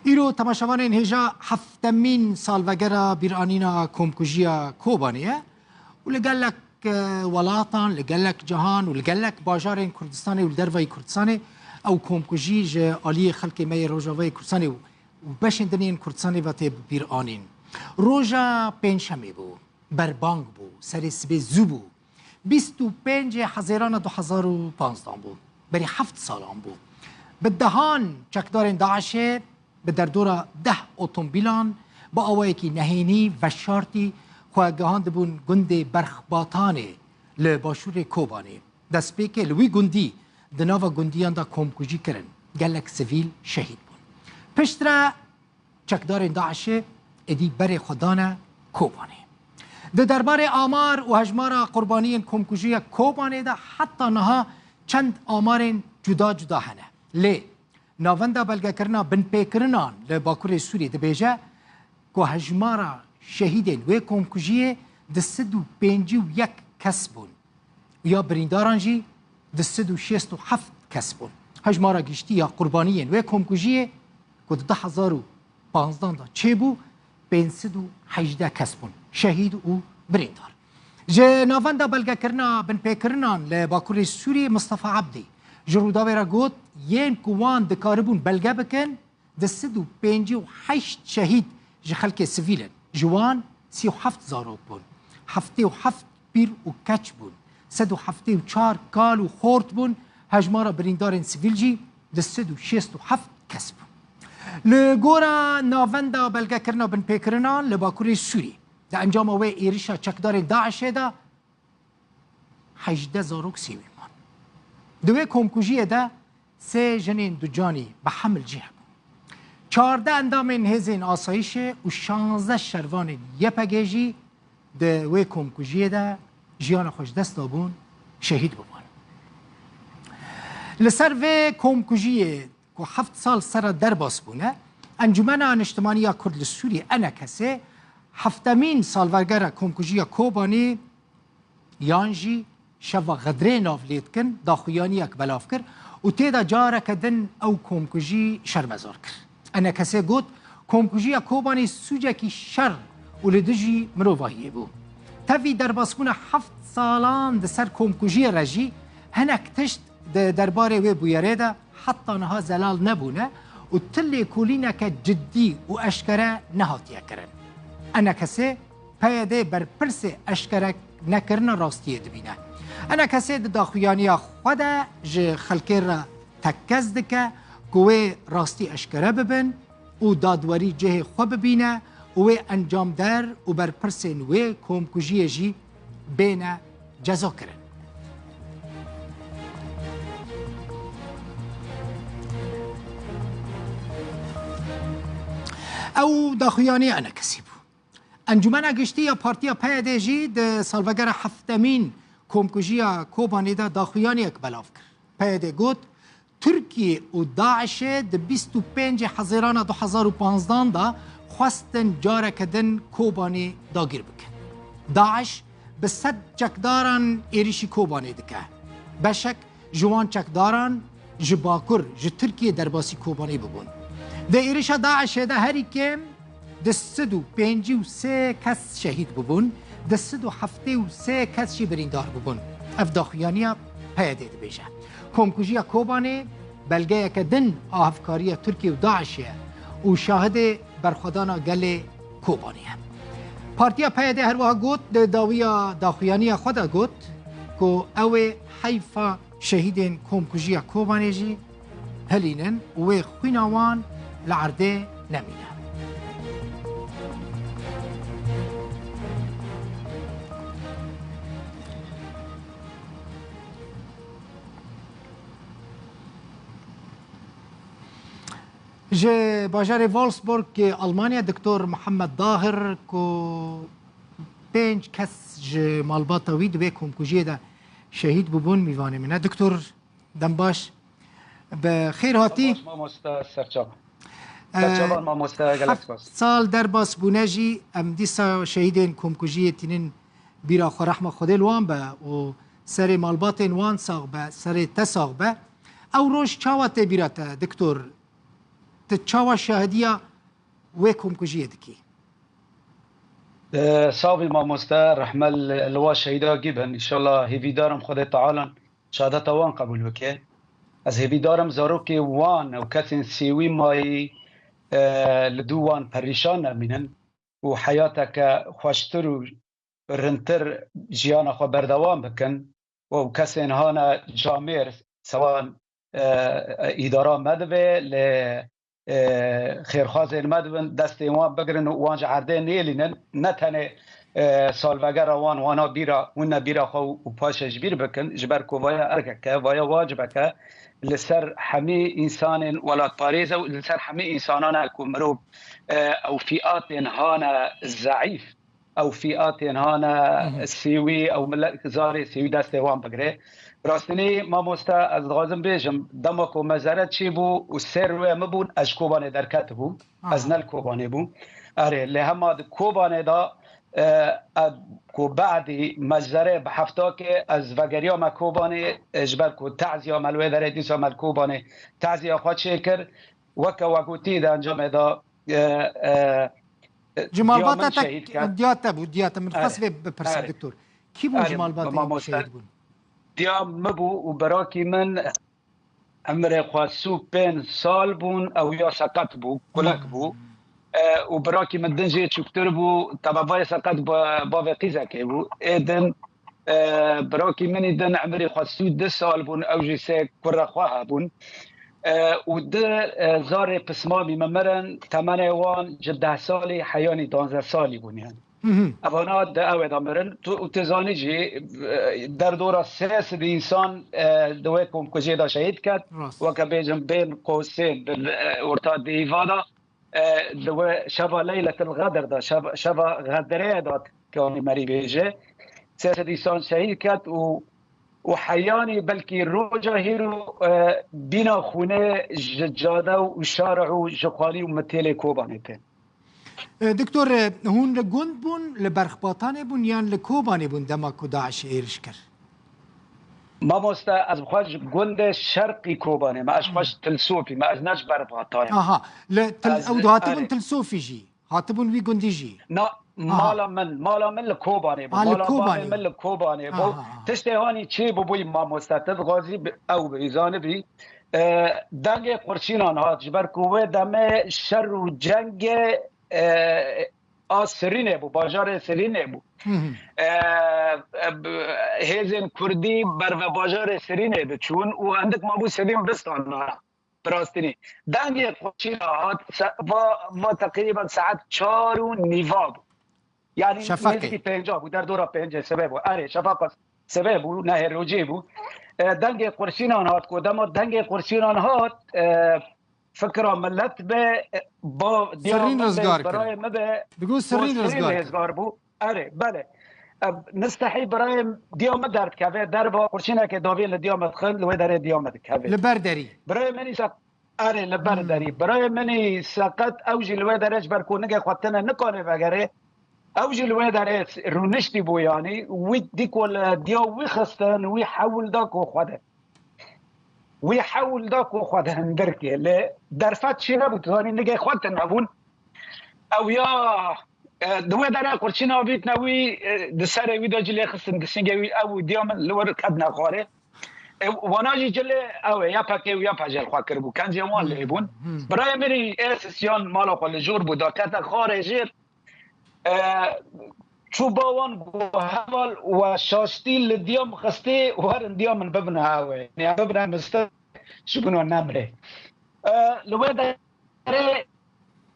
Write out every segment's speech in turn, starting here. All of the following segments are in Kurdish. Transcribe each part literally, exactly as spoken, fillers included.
Îro temaşevanên hêja heftemîn salvegera bîranîna komkujiya Kobanê ye û li gelek, e, welatan, li gelek cihan û li gelek bajarên Kurdistanê û li dervayî Kurdistanê ew komkujî ji aliyê xelkê me yê Rojavayê Kurdistanê û, û beşên din yên Kurdistanê ve tê bîranîn. Roja Pêncşemê bû, berbang bû, serê sibê zû bû. Bîst û pêncê Hezêrana du hezar û panzdan bû. Berî heft salan bû. Bi dehan çekdarên DAIŞê bi derdora deh otomobîlan bi awayekî nehênî veşartî xwe gihandibûn gundê Berxbatanê li başûrê Kobanê. Destpêkê li wî gundî di nava gundiyan de komkujî kirin. Gelek sivîl şehîd bûn. Piştre çekdarên DAIŞê êdî berê xwe dane Kobanê. Di derbarê amar û hejmara qurbaniyên komkujiya Kobanê de heta niha çend amarên cuda cuda hene. Lê Navenda Belgekirina Binpêkirinan li Bakurê Sûriyê dibêje ku hejmara şehîdên wê komkujiyê du sed û pêncî û yek kes bûn. Ya birîndaran jî du sed û şêst û heft kes bûn. Hejmara giştî ya qurbaniyên wê komkujiyê ku di du hezar û panzdan de çêbû, pênc sed û hejdeh kes bûn, şehîd û birîndar. Ji Navenda Belgekirina Binpêkirinan li Bakurê Sûriyê Mistefa Ebdî ji Rûdawê re got, yên ku wan dikaribûn belge bikin, du sed û pêncî û heşt şehîd ji xelkê sivîl in. Ji wan sî û heft zarok bûn. Heftê û heft pîr û keç bûn. Sed û heftê û çar kal û xort bûn. Hejmara birîndarên sivîl jî du sed û şêst û heft kes bû. Li gora Navenda Belgekirina Binpêkirinan li Bakurê Sûrî, di encama wê êrişa çekdarên DAIŞê de hejdeh zarok sêwî man. Di wê komkujiyê de sê jinên ducanî bi hemil jî hebûn. Çardeh endamên hêzên asayîşê û şazdeh şervanên Y P G jî di wê komkujiyê de jiyana xwe ji dest dabûn, şehîd bibûn. Li ser vê komkujiyê ku heft sal sera derbas bûne, Encûmena Niştimanî ya Kurd li Sûriyê, E N K S, heftemîn salvergera komkujiya Kobanê yan jî Şeva Xedrê nav lê dikin, daxuyaniyek belav kir û tê de careke din ew komkujî şermezar kir. E N K S got, komkujiya Kobanê sûcekî şer û li dijî mirovahiyê bû. Tevî derbasbûna heft salan di ser komkujiyê re jî hinek tişt di derbarê wê bûyerê de heta niha zelal nebûne û ti lêkolîneke cidî û eşkere nehatiye kirin. E N K S, P Y D berpirsê eşkere nekirina rastiyê dibîne. E N K S di daxuyaniya xwe de ji xelkê re tekkez dike ku wê rastî eşkere bibin û dadwerî cihê xwe bibîne û wê encamder û berpirsên wê komkujiyê jî bêne cezakirin. Ew daxuyaniya E N K S bû. Encûmena Giştî ya Partiya P Y D jî di salvegera heftemîn komkujiya Kobanê de daxuyaniyek belav kir. P Y D got, Tirkiye û DAIŞê di bîst û pêncê Hezêrana du hezar û panzdan de xwestin careke din Kobanê dagîr bikin. DAIŞ bi sed çekdaran êrişî Kobanê dike. Beşek ji wan çekdaran ji Bakur, ji Tirkiyê derbasî Kobanê bibûn. Di êrişa DAIŞê de herî kêm du sed û pêncî û sê kes şehîd bibûn, du sed û heftê û sê kes jî birîndar bibûn. Ev daxuyaniya P Y D dibêje. Komkujiya Kobanê belgeyeke din a hevkariya Tirkiye û DAIŞê ye û şahidê berxwedana gelê Kobanê ye. Partiya P Y D her wiha got, di dawiya daxuyaniya xwe de got ku ew ê heyfa şehîdên komkujiya Kobanê jî hilînin û wê xwîna wan li erdê nemîne. Ji bajarê Wolfsburg, Almanya, Doktor Muhammed Dahir, ku pênc kes ji malbata wî di vê komkujiyê de şehîd bûbûn, mîvanê min e. Doktor Dembaş, bi xêr hatî. Spas, mamoste Serçavan. Ee, Serçavan mamoste, gelek spas. Heft sal derbas bûne jî, em dîsa şehîdên komkujiyê tînin bîra xwe, rehma Xwedê li wan be û serê malbatên wan sax be, serê te sax be. Ew roj çawa tê bîra te, Doktor? Tu çawa şahidiya wê komkujiyê dikî? Ee, Savî mamoste, rehme li, li wa şehîda gî bin. Înşallah hêvîdarim Xwedê Teala şehadeta wan qebûl bike. Ez hêvîdarim zarokê wan û kesên sêwî mayî, e, li dû wan perîşan nemînin û heyateke xweştir û rintir jiyana xwe berdewam bikin û kesên hane camêr sewan, e, îdara me dibe, lê, e, xêrxwazên me dibin, destên wan bigirin û wan ji erdê nêlînin. Ne tenê, e, salvegera wan, wana bîra, hûn ne bîra xwe û, û paşê ji bîr bikin, ji ber ku vaya erkeke, vaya wacibeke li ser hemî însanên welatparêz e û li ser hemî însanan e ku mirov, e, ew fîatên hane zeîf, ew fîatên hane Hı hı. sêwî, ew milet zarê sêwî destê wan bigire. Rastînî mamoste, ez dixwazim bêjim, dema ku mezere çêbû û sê rûyê min bûn, ez ji Kobanê derketibûm. Aha. Ez ne li Kobanê bûm. Erê, lê hema di Kobanê de, e, e, ku badî mezere bi hefta ke ez vegeriyame Kobanê, e, ji ber ku teziya me li wê derê dîsa me li Kobanê teziya xwe çêkir. Weke we gotî di encamê de, e, e, Ji malbata te diya te bû, diya te. Min xwest vê bipirsim, doktor. Kî bûn ji malbatê şehîd bûn? Diya min bû û birakî min, emrê xwe sî û pênc sal bûn, ew ya seqet bû, kulek bû. Hmm. E, û birakî min din jê çûktir bû, tebevayê seqet ba-, bavê qîzekê bû. Ê din, e, birakî min î din emrê xwe sî û du sal bûn, ew jî sê kurê xwe hebûn. E, û du, e, zarê pismamî min mirin, temenê wan ji deh salî heyanî duwazdeh salî bûn yani. Hı hı. Evana di ew ê de mirin. Tu, û tu zanî jî, e, derdora sê sed însan, e, di wê komkujê de şehîd ket. Rast. Weke bêjin bên qosên, bi, e, orta dêva de, e, di we şeva Leyletil Xedr de, şeva, şeva Xedrê de kanî merî bêje. Sê sed însan şehîd ket û, û heyanî belkî roja hîro, e, bîna xûnê ji cade û şare û ji xwalî û mitêlê Kobanê tên. E, doktor, e, hûn li gund bûn, li Berxbatanê bûn yan li Kobanê bûn dema ku DAIŞ êriş kir? Mamoste, ez bi xwe ji gundê şerqî Kobanê me, ez xwe Hmm. ji Tilsopî me, ez ne ji Berxbatayê me. Aha, li Til-, Ez, ew dihatibûn erê. Tilsopî jî, hatibûn wî gundî jî? Na, Aha. mala min, mala min li Kobanê bû. Ha, li Mala bavê Kobanê. min li Kobanê bû. Aha, aha. Tiştê hanî çê bûbûyî mamoste, tu dixwazî bi-, ew bî, zanibî. E, dengê qurşînan hat, ji ber ku wê demê şer û cengê, e, a Sirînê bû, bajarê Sirînê bû. Hı hı. E, e, b-, hêzên Kurdî berve bajarê Sirînê diçûn û hindik mabû Sirîn bistana. Bi rastînî. Dengê qurşîna hat, se-, va, va teqrîben saet çar û nîva bû. Yani Şefaqê. nêzîkî pênca bû, derdora pêncê sibê bû. Erê, şefaqa sibê bû, nehê rojê bû. E, dengê qurşînan hat, ku dema dengê qurşînan hat, e, fikra millet be, e, ba, diya Sirrîn min be, rizgar kir. birayê min be, Digo ku sirrîn sirrîn rizgar kir. rizgar bû. Erê, belê. E, nistehî birayê diya min derdikeve, derba qurşîneke davê li diya min dixin, li wê derê diya min dikeve. Li ber derî. Birayê min îsa Erê, li ber Hmm. derî. Birayê min î seqet, ew jî li wê derê ji ber ku nigê xwe tine nikane vegere. Ew jî li wê derê rûniştî bû yanî. Wî dî ku li diya wî xistin, wî hewl da ku xwe de. Wî hewl da ku xwe de hindir ke. Li derfet çi nebû, tu zanî nigê xwe tine bûn. Ew ya, e, di wê derê qurşîna vîtne wî, e, di serê wî de cilê xistin, di singê wî, ew û diya min li wir ketine xwarê. E, wana jî cilê ew ê, ya pekê û ya pejê li xwe kiribû. Kencên wan Hmm, lê bûn. hmm. Birayê min î ê sisiyan mala xwe li jor bû, da kete xwarê jêr. E, çû ba wan got, heval we şaştî li diya min xistê, werin diya min bibine ew ê. Yanî bibine mistir, ji bûna nemrê. E, li wê derê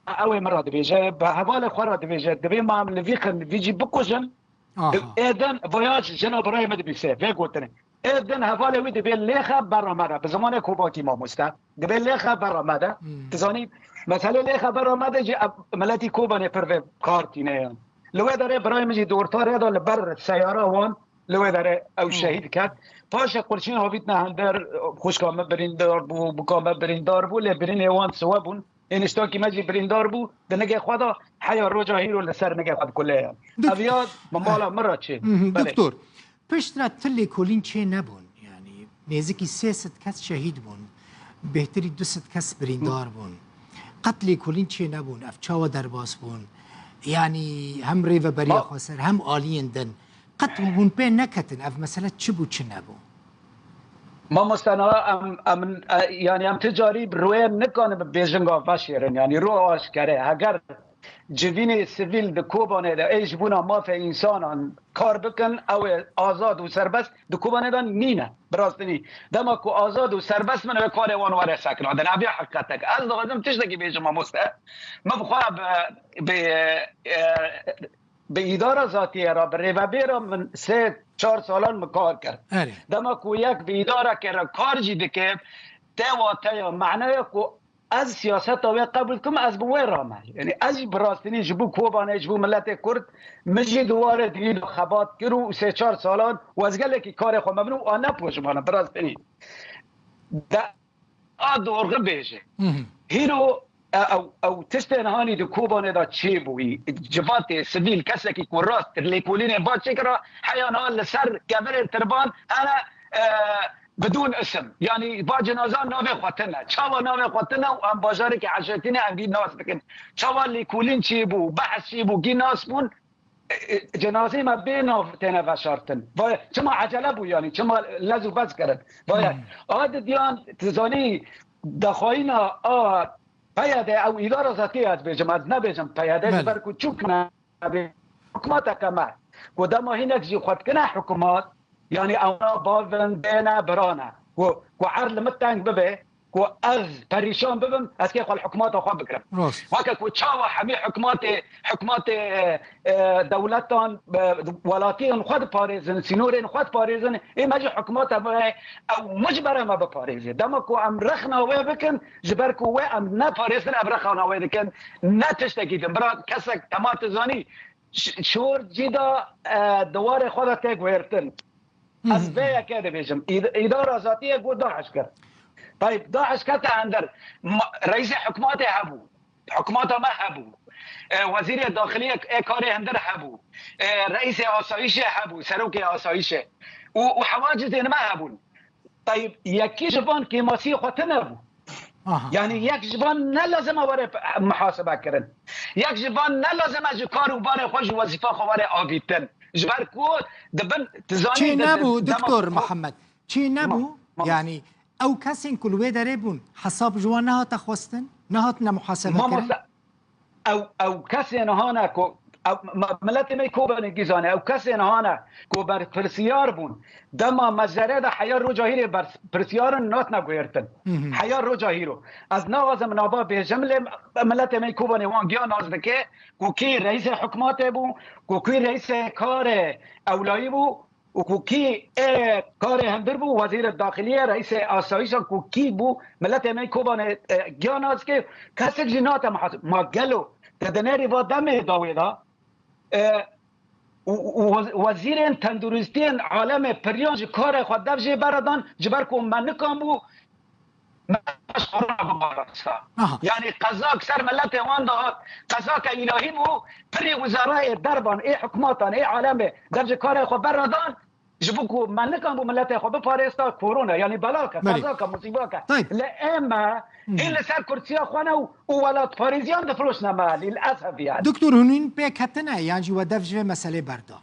ew ê min re dibêje, bi hevalê xwe re dibêje, divê ma em li vî xin, vî cî bikujin. Aha. Ê din voyaj jina birayê min dibîse, vê gotinê. Ê din hevalê wî dibê lêxe berra me re, bi zimanê kovakî mamoste. Dibê lêxe berra me de. Hmm. Tu zanî, meselê lêxe berra me de jî ev miletî Kobanê pir vê kar tîne ye. Li wê derê birayê min jî di orta rê de li ber seyara wan, li wê derê ew Hmm. şehîd ket. Paşê qurşîn havîtine hender, xwişka me birîndar bû, buka me birîndar bû, lê birînê wan siwe bûn. Ê niştakî me jî birîndar bû, di nigê xwe de heya roja hîro li ser nigê xwe dikule ye. Dok- Ev ya bi mala min re çê. Mhm, Belê. Doktor, piştre tu lêkolîn çê nebûn. Yani nêzikî sê sed kes şehîd bûn. Bêhtirî du sed kes birîndar bûn. Qet lêkolîn çê nebûn, ev çawa derbas bûn? Yanî hem rêveberiya Ma- xweser, hem aliyên din. Qet hûn pê neketin, ev mesele çi bû, çi nebû? Mamoste, niha em, em, e, yanî em ti carî bi rûyê nikanin bi bêjinga veşêrin, yanî rû aşkere. Heger civînê sivîl di Kobanê de ê ji bona mafê însanan kar bikin, ew ê azad û serbest di Kobanê de nîne. Bi rastî nî. Dema ku azad û serbest bin, wê karê wan were sekinandin. Ev ya heqîqetek. Ez dixwazim tiştekî bêjim, mamoste. Min bi xwe bi, bi, e, bi îdara zatiyê re, bi rêvebêra min sê çar salan min kar kir. Erê. Dema ku yek bi îdarekê re kar jî dike, tê wateya, manaya ku ez siyaseta wê qebûl kim, ez bi wê re me. Yanî ez jî bi rastî nî ji bo Kobanê, ji bo miletê Kurd, min jî di warê dinî de xebat kir û sê çar salan û ez gelekî karê xwe me bin û a ne pojmana, bi rastî nî. De a dorxi bêje. Hı hı. Hîro, e, ew, ew tiştên hanî di Kobanê de çêbûyî, civatê sivîl, kesekî ku rast lêkolînê va çêkira, heya niha li ser kevirên tirban hene, e, bidûn isim. Yanî va cinazan navê xwe tune. Çawa navê xwe tune û em bajarekî eşretî ne, em vî nas dikin. Çawa lêkolîn çêbû, behs çêbû, gî nas bûn, e, e, cenazeyê me bê nav têne veşartin. Vay, çima ecele bû yanî? Çima lez û bez kirin? Vay, Hmm. a didiyan, tu zanî, daxwayîna a P Y D, ew îdara zatiyê ez bêjim, ez nebêjim P Y D, Belê. ji ber ku çûk me bê hikûmeteke me. Ku dema hinek jî xwe dikine hikûmet, yanî ewna bavin, bêne, birane. Ku, ku erd li min teng bibe, ku ez perîşan bibim, ez kê xwe li hikûmeta xwe bigirim. Rast. Weke ku çawa hemî hikûmetê, hikûmetê, e, e, dewletan, e, welatiyên xwe diparêzin, sînorên xwe diparêzin, ê me jî hikûmeta me, ew min ji ber me biparêze. Dema ku em rexna wê bikin, ji ber ku wê em neparêzin, ev rexna wê dikin, ne tiştekî din. Bira kesek tema tu zanî, ş-, şor cî de, e, di warê xwe de tê guhêrtin. Ez vê yekê dibêjim. Îd-, îdara zatiyê got DAIŞ kir. Tayib, DAIŞ kete hender. Ma-, reîsê hikûmetê hebû. Hikûmeta me hebû. E, wezîrê daxiliyê ê karê hundir hebû. E, reîsê asayîşê hebû, serokê asayîşê. Û, û hewacizên me hebûn. Tayib, yekî ji van kêmasiyê xwe tune bû. Aha. Yanî yek ji van ne lazim e were p-, muhasebe kirin. Yek ji van ne lazim e ji kar û barê xwe, ji wezîfa xwe were avîtin. Ji ber ku dibin, tu zanî, Çi di, di, nebû, dema Doktor xwe Mihemed? Çi nebû? Ma-, ma-, Yanî ew kesên ku li wê derê bûn, hesab ji wan nehate xwestin? Nehatine muhasebe kirin? Mamoste, ew, ew kesên hane ku, ew, me, miletê me Kobanê gî zane, ew kesên hane ku berpirsiyar bûn, dema mezere de heya roja hîrê berpirsiyarin natine guhêrtin. Hı hı. Heya roja hîro. Ez naxwazim nava bêjim, lê miletê me Kobanê wan giya nas dike ku kî reîsê hikûmetê bû, ku kî reîsê karê ewlayî bû, û ku kî ê karê hundir bû, wezîrê daxiliyê, reîsê asayîşa ku kî bû, miletê me Kobanê, e, giya nas dike, kesek jî nate muhasebe. Ma gelo, te dinêrî va demê dawê da, e, û, û wez-, wezîrên tenduristiyên alemê piriyan ji karê xwe dev jê beredan, ji ber ku me nikan bû, me ji korona biparêza. Aha. Yanî qezak ser miletê wan dihat, qezake îlahî bû, pirê wizarayê dervan, ê hikûmatan, ê alemê dev ji karê xwe beredan, ji bo ku me nikan bû miletê xwe biparêsta korona, yanî belake, Belê. qezake, musîbake. Tayb. Lê ê me, Hı. hê li ser kursiya xwe ne û, û welatparêziyan difiroşne me, lî li esefî yani. Doktor, hûn hîn pê ketine, yan jî we dev ji vê meselê berda?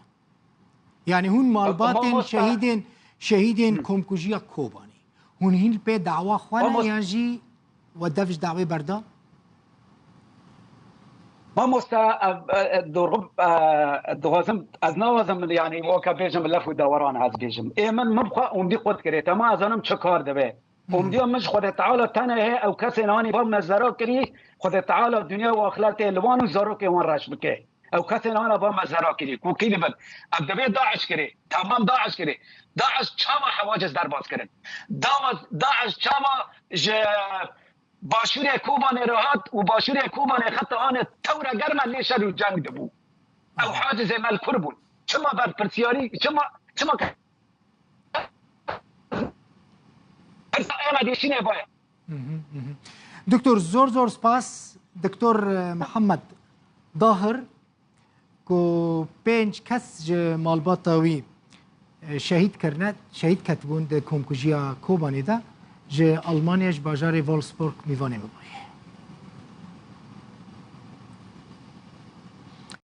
Yanî hûn malbatên Mamoste. şehîdên, şehîdên Hı. komkujiya Kobanê, hûn hîn li pê dawa xwe ne Mamos- yan jî we dev ji dawê berda? Mamoste, e, e, e, dorxim, e, dixwazim, ez naxwazim, yanî, weke bêjim, lef û deweran ez bêjim. Ê min, min xwe ûndî qut kirê. Tema ez zanim çi kar dibe. Hmm. Ûndiya min ji Xwedê Teala tenê heye, ew kesên hanî van me zera kirî, Xwedê Teala dinya û axletê li wan û zarokê wan reş bike. Ew kesên hana van me zera kirî, ku kî dibin? Ev divê DAIŞ kirê. Temam DAIŞ kirê. DAIŞ çawa hewaciz derbas kirin? Dawa, DAIŞ çawa ji Başûrê Kobanê re hat û Başûrê Kobanê xeta hanê tewre germ e, lê şer û ceng dibû. Ew hacizê me li kur bûn. Çima berpirsiyarî, çima, çima ke-, pirsa ê me dêşînê vaye. Mhm, mhm. Doktor, zor zor spas. Doktor, e, Mihemed Dahir, ku pênc kes ji malbata wî, e, şehîd kirine, şehîd ketibûn di komkujiya Kobanê de, ji Almanya, ji bajarê Wolfsburg, mîvanê me bûye.